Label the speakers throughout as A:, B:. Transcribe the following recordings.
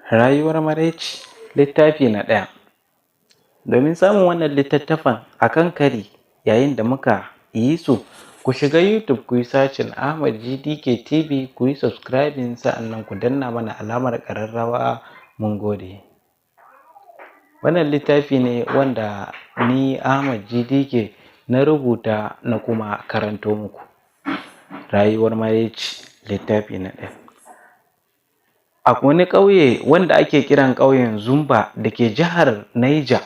A: Rayuwar Maraici, littafi na ɗaya. Domin samun wannan littattafan a kan kari yayin da muka yi su, ku shiga YouTube ku yi searching Ahmad GDK TV, ku yi subscribing, sa'annan ku danna mana alamar ƙararrawa. Mun gode. Wannan littafi ne wanda ni Ahmad GDK na rubuta na kuma karanto muku. Rayuwar Maraici, littafi na ɗaya. A wani ƙauye wanda ake kiran ƙauyen Zumba da ke jihar Naija,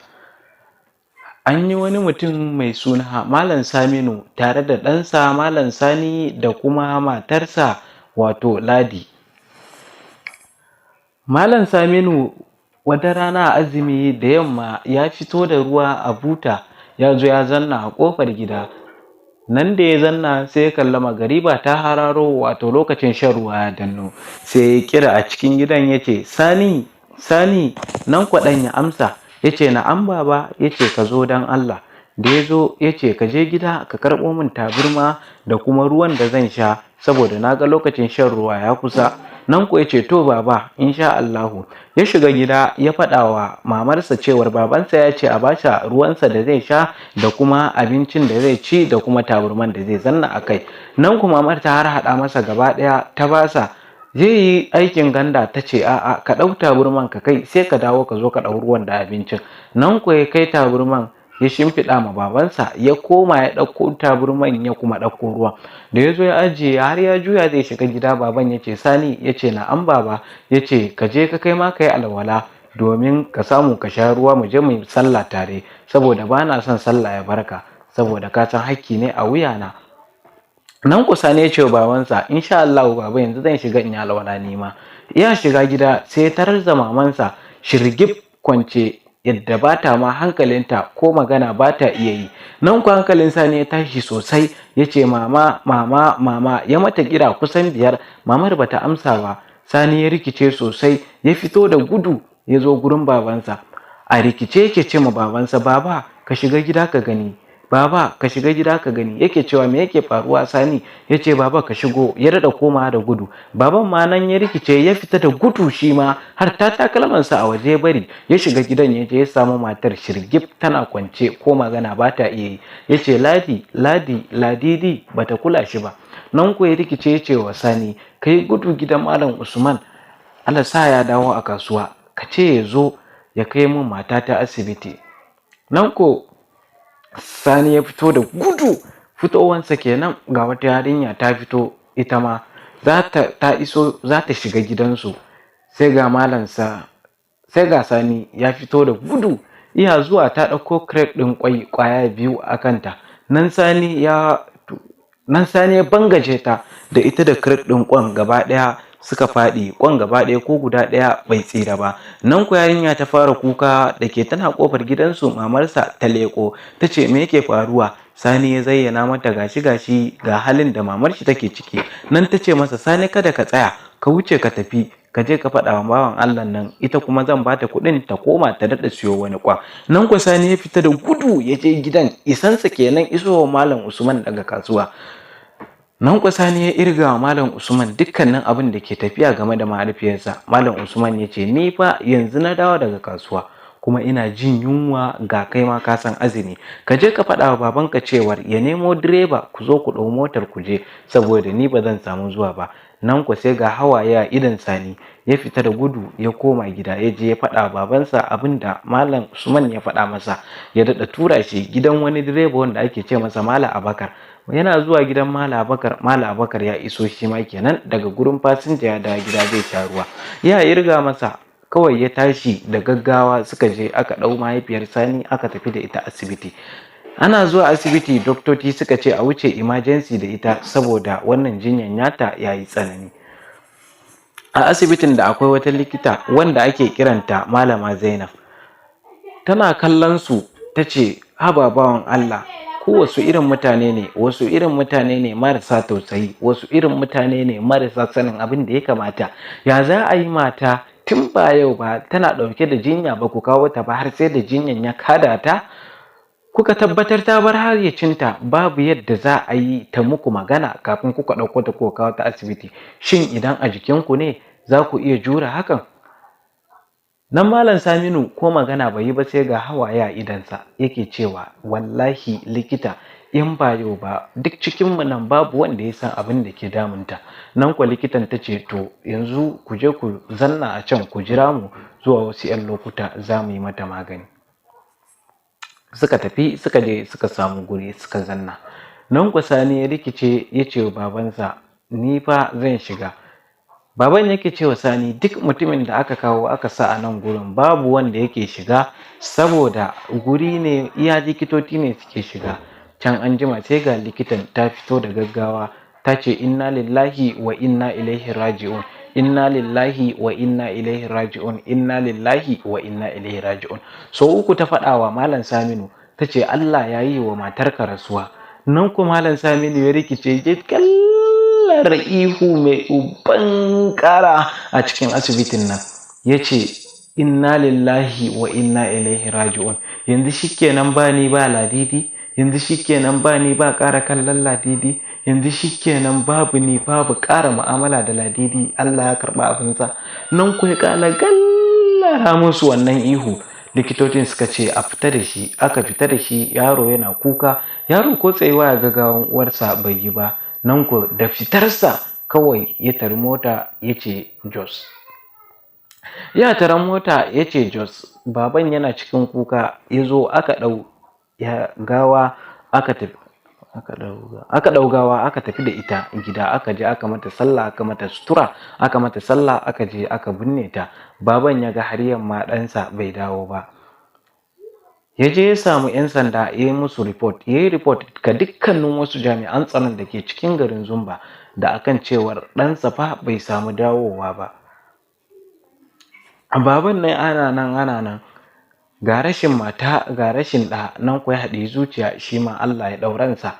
A: an yi wani mutum mai suna Malam Saminu tare da ɗansa Malam Sani da kuma matarsa, wato Ladi. Malam Saminu wata rana a azumi da yamma ya fito da ruwa a buta, ya zo ya zanna a ƙofar gida. Nan da ya zanna, sai ya kalli magariba ta hararo, wato lokacin shan ruwa ya danno. Sai ya kira a cikin gidan, ya ce, "Sani, Sani!" Nan kwa ɗan ya amsa, ya ce, "Na'am, baba." Ya ce, "Ka zo don Allah." Da ya zo, ya ce, "Ka je gida ka karɓo min taburma da kuma ruwan da zan sha, saboda na ga lokacin shan ruwa ya kusa." Nan ko ya ce, "To baba, insha Allahu." Ya shiga gida, ya faɗa wa mamarsa cewar babansa ya ce a bashi ruwansa da zai sha da kuma abincin da zai ci da kuma taburman da zai zanna a kai. Nan kuma mamar ta har haɗa masa gaba ɗaya ta basa. Zai yi aikin ganda, ta ce, "A'a, ka ɗau taburman ka kai, sai ka dawo ka zo ka ɗau ruwan da abincin." Nan ko ya kai taburman, ya shimfiɗa ma babansa, ya koma ya ɗauko taburman, ya kuma ɗauko ruwan. Da ya zo ya ajiye, har ya juya zai shiga gida, baban ya ce, "Sani." Ya ce, "Na'am, baba." Ya ce, "Ka je ka kai ma ka yi alwala domin ka samu ka sha ruwa, mu je mu yi sallah tare, saboda ba na son sallah ya barka, saboda ka san hakki ne a wuyana." Nan ku Sani ya ce wa babansa, "Insha Allah baba, yanzu zan shiga in yi alwala ni ma." Ya shiga gida, sai ya tarar da mamansa shirgif kwance, yadda ba ta ma hankalinta, ko magana ba ta iya yi. Nan ku hankalin Sani ya tashi sosai, ya ce, "Mama, mama, mama!" Ya mata kira kusan biyar, mamar bata amsa ba. Sani ya rikice sosai, ya fito da gudu, ya zo gurin babansa. A rikice yake ce ma babansa, "Baba, ka shiga gida ka gani. Baba, ka shiga gida ka gani." Yake cewa, "Me yake faruwa, Sani?" Ya ce, "Baba, ka shigo." Ya daɗa komawa da gudu. Baban ma nan ya rikice, ya fita da gudu shi ma, har ta takalmansa a waje bari. Ya shiga gidan, ya je ya samu matar shirgif tana kwance, ko magana ba ta iya yi. Ya ce, "Ladi, Ladi, Ladidi!" Bata kula shi ba. Nan ko ya rikice, ya ce wa Sani, "Kai gudu gidan Malam Usman, Allah sa ya dawo a kasuwa, ka ce ya zo ya kai min matata asibiti." Nan ko Sani ya fito da gudu. Fitowansa kenan, ga wata yarinya ta fito, ita ma za ta ta iso za ta shiga gidansu. Sai ga malam sa sai ga Sani ya fito da gudu. Iya zuwa, ta ɗauko crate ɗin kwai ƙwaya biyu a kanta. Nan Sani ya bangaje ta da ita da crate ɗin kwan gaba ɗaya, suka faɗi. Kwan gaba ɗaya, ko guda ɗaya bai tsira ba. Nan ku yarinya ta fara kuka. Da ke tana kofar gidansu, mamarsa ta leƙo, ta ce, "Me yake faruwa, Sani?" Ya zayyana mata, gashi gashi, ga halin da mamar shi take ciki. Nan ta ce masa, "Sani, kada ka tsaya, ka wuce ka tafi, ka je ka faɗa wa bawan Allah nan, ita kuma zan bata kuɗin ta koma ta daɗa siyo wani kwan." Nan ku Sani ya fita da gudu, ya je gidan. Isansa kenan isowa Malam Usman daga kasuwa. Nan ku Sani ya irga wa Malam Usman dukkanin abin da ke tafiya game da mahaifiyarsa. Malam Usman ya ce, "Ni fa yanzu na dawo daga kasuwa, kuma ina jin yunwa, ga kai ma ka san azumi. Ka je ka faɗa wa babanka cewar ya nemo direba, ku zo ku ɗau motar ku je, saboda ni ba zan samu zuwa ba." Nan ku sai ga hawaye a idon Sani, ya fita da gudu, ya koma gida, ya je ya faɗa wa babansa abin da Malam Usman ya faɗa masa. Ya daɗa tura shi gidan wani direba wanda ake ce masa Malam Abakar. Yana zuwa gidan Malam Abakar, Malam Abakar ya iso shi ma kenan daga gurin fasinja, ya dawo gida zai sha ruwa. Ya irga masa, kawai ya tashi da gaggawa, suka je aka ɗau mahaifiyar Sani, aka tafi da ita asibiti. Ana zuwa asibiti, doktoci suka ce a wuce emergency da ita, saboda wannan jinyan nata ya yi tsanani. A asibitin da akwai wata likita wanda ake kiranta Malama Zainab. Tana kallon su, ta ce, "Haba bawan Allah, ku wasu irin mutane ne? Wasu irin mutane ne marasa tausayi? Wasu irin mutane ne marasa sanin abin da ya kamata? Ya za a yi mata tun ba yau ba tana ɗauke da jinya, ba ku kawo ta ba har sai da jinyan ya kada ta, kuka tabbatar ta bar hayyacinta, babu yadda za a yi ta muku magana, kafin kuka ɗauko ta kuka kawo ta asibiti? Shin idan a jikinku ne, za ku iya jure hakan?" Nan Malam Saminu ko magana bai yi ba, sai ga hawaye a idansa, yake cewa, "Wallahi likita, in ba yau ba duk cikinmu nan babu wanda ya san abin da ke damunta." Nan kuwa likitan ta ce, "To yanzu ku je ku zanna a can, ku jira mu zuwa wasu 'yan lokuta, za mu yi mata magani." Suka tafi, suka je suka samu guri suka zanna. Nan kuwa Sani ya rikice, ya ce wa babansa, "Ni fa zan shiga." Baban yake cewa Sani, "Duk mutumin da aka kawo aka sa a nan gurin babu wanda yake shiga, saboda guri ne iya likitoci ne suke shiga." Can an jima sai ga likitan ta fito da gaggawa, ta ce, "Inna lillahi wa inna ilaihi raji'un, inna lillahi wa inna ilaihi raji'un, inna lillahi wa inna ilaihi raji'un." So uku ta faɗa wa Malam Saminu. Ta ce, "Allah ya yi wa matarka rasuwa." Nan kuma Malam Saminu ya rikice, ya kallar ihu mai uban ƙara a cikin asibitin nan, ya ce, "Inna lillahi wa inna ilaihi raji'un. Yanzu shikenan, ba ni ba Ladidi. Yanzu shikenan, ba ni ba ƙara kallon Ladidi. Yanzu shikenan, babu ni babu ƙara mu'amala da Ladidi. Allah ya karɓa abinsa." Nan ku ya ƙala gallara musu wannan ihu. Likitocin suka ce a fita da shi. Aka fita da shi, yaro yana kuka. Yaro ko tsayuwa ya ga gawan uwarsa bai yi ba. Nan ku da fitarsa kawai ya tari mota ya ce Jos. Ya taran mota ya ce Jos. Baban yana cikin kuka ya zo aka ɗau gawa aka tafi, aka ɗau gawa aka tafi da ita gida. Aka je aka mata sallah, aka mata sutura, aka mata sallah, aka je aka binne ta. Baban ya ga har yamma ɗansa bai dawo ba. Ya je ya samu 'yan sanda, ya yi musu report, ya yi report ga dukkanin wasu jami'an tsaron da ke cikin garin Zumba da akan cewar ɗansa fa bai samu dawowa ba. Baban nan ana nan ana nan, ga rashin mata, ga rashin ɗa. Nan kuwa ya haɗe zuciya, shi ma Allah ya ɗau ransa.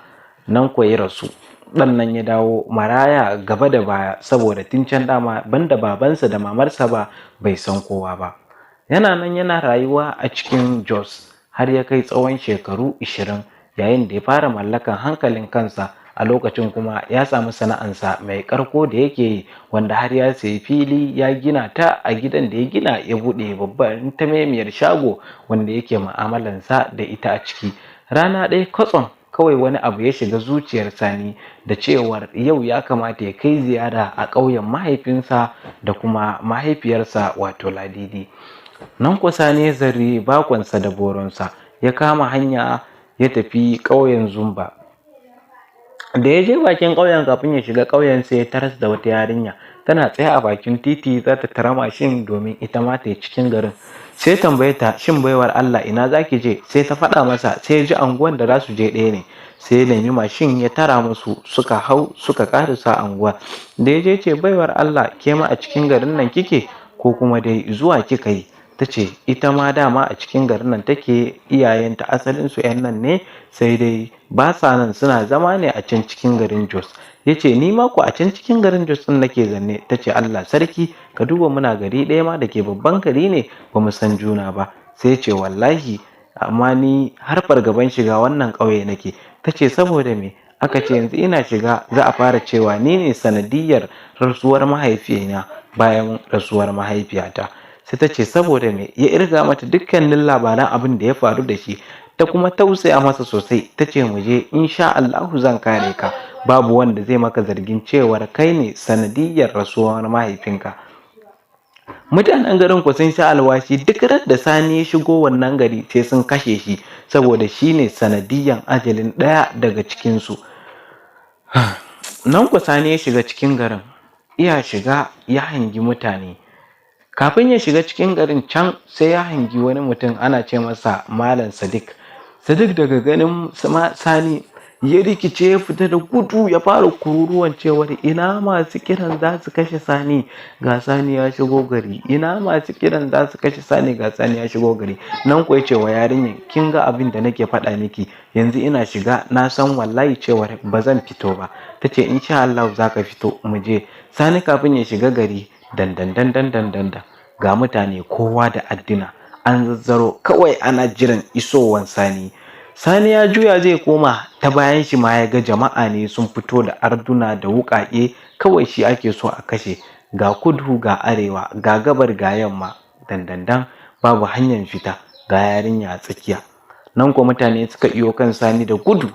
A: Nan kuwa ya rasu. Ɗan nan ya dawo maraya gaba da baya, saboda tun can dama banda babansa da mamarsa ba bai san kowa ba. Yana nan yana rayuwa a cikin Jos har ya kai tsawon shekaru 20, yayin da ya fara mallakan hankalin kansa. A lokacin kuma ya samu sana'ansa mai ƙarko da yake yi, wanda har ya sayi fili ya gina ta. A gidan da ya gina ya buɗe babban tamemiyar shago wanda yake mu'amalansa da ita a ciki. Rana ɗaya kwatsam kawai wani abu ya shiga zuciyar Sani da cewar yau ya kamata ya kai ziyara a ƙauyen mahaifinsa da kuma mahaifiyarsa, wato Ladidi. Nan kuwa Sani ya zari bakonsa da boronsa, ya kama hanya ya tafi ƙauyen Zumba. Da ya je bakin ƙauyen, kafin ya shiga ƙauyen sai ya taras da wata yarinya tana tsaye a bakin titi, za ta tara mashin domin ita ma ta yi cikin garin. Sai tambaye ta, "Shin baiwar Allah, ina za ki je?" Sai ta faɗa masa. Sai ya ji anguwan da za su je ɗaya ne. Sai ya nemi mashin ya tara musu, suka hau suka ƙarasa anguwa. Da ya je ce, "Baiwar Allah, ke ma a cikin garin nan kike, ko kuma dai zuwa kika yi?" Ta ce ita ma dama a cikin garin nan take, iyayenta asalin su 'yan nan ne, sai dai ba sa nan, suna zama ne a can cikin garin Jos. Ya ce, "Ni ma ko a can cikin garin Jos ɗin nake zanne." Ta ce, "Allah sarki, ka duba muna gari ɗaya ma da ke babban gari ne, ba mu san juna ba." Sai ya ce, "Wallahi, amma ni har fargaban shiga wannan ƙauye nake." Ta ce, "Saboda me?" Aka ce, "Yanzu ina shiga za a fara cewa ni ne sanadiyyar rasuwar mahaifina bayan rasuwar mahaifiyata." Sai ta ce, "Saboda me?" Ya irga mata dukkanin labaran abin da ya faru da shi. Ta kuma tausaya masa sosai. Ta ce, "Mu je, insha Allahu zan kare ka, babu wanda zai maka zargin cewar kai ne sanadiyyar rasuwar mahaifinka." Mutanen garin ku sun sha alwashi, duk da Sani ya shigo wannan gari sai sun kashe shi, saboda shi ne sanadiyyan ajalin ɗaya daga cikinsu. Nan ku Sani ya shiga cikin garin. Iya shiga ya hangi mutane. Kafin ya shiga cikin garin can sai ya hangi wani mutum ana ce masa Malam Sadiq. Sadiq daga ganin Sani ya rikice, ya fita da gudu, ya fara kururuwan cewar, "Ina masu kiran za su kashe Sani? Ga Sani ya shigo gari. Ina masu kiran za su kashe Sani? Ga Sani ya shigo gari." Nan kuwa ya ce wa yarinyar, "Kin ga abin da nake faɗa miki? Yanzu ina shiga na san wallahi cewar ba zan fito ba." Ta ce, "Insha Allah za ka fito, mu je." Sani kafin ya shiga gari, dandan dandan dandan ga mutane kowa da addina, an zazzaro kawai ana jiran isowan Sani. Sani ya juya zai koma, ta bayan shi ma ya ga jama'a ne sun fito da arduna da wuƙaƙe, kawai shi ake so a kashe. Ga kudu, ga arewa, ga gabar, ga yamma, Dandandan babu hanyar fita, ga yarinya a tsakiya. Nan ko mutane suka iyo kan Sani da gudu.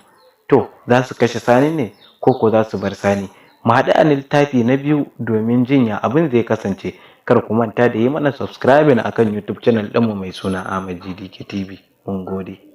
A: To, za su kashe Sani ne ko ko za su bar Sani? Mu haɗu a littafi na biyu domin jin ya abin zai kasance. Kar ku manta da yi mana subscribing akan YouTube channel ɗinmu mai suna Ahmad GDK TV. Mun gode.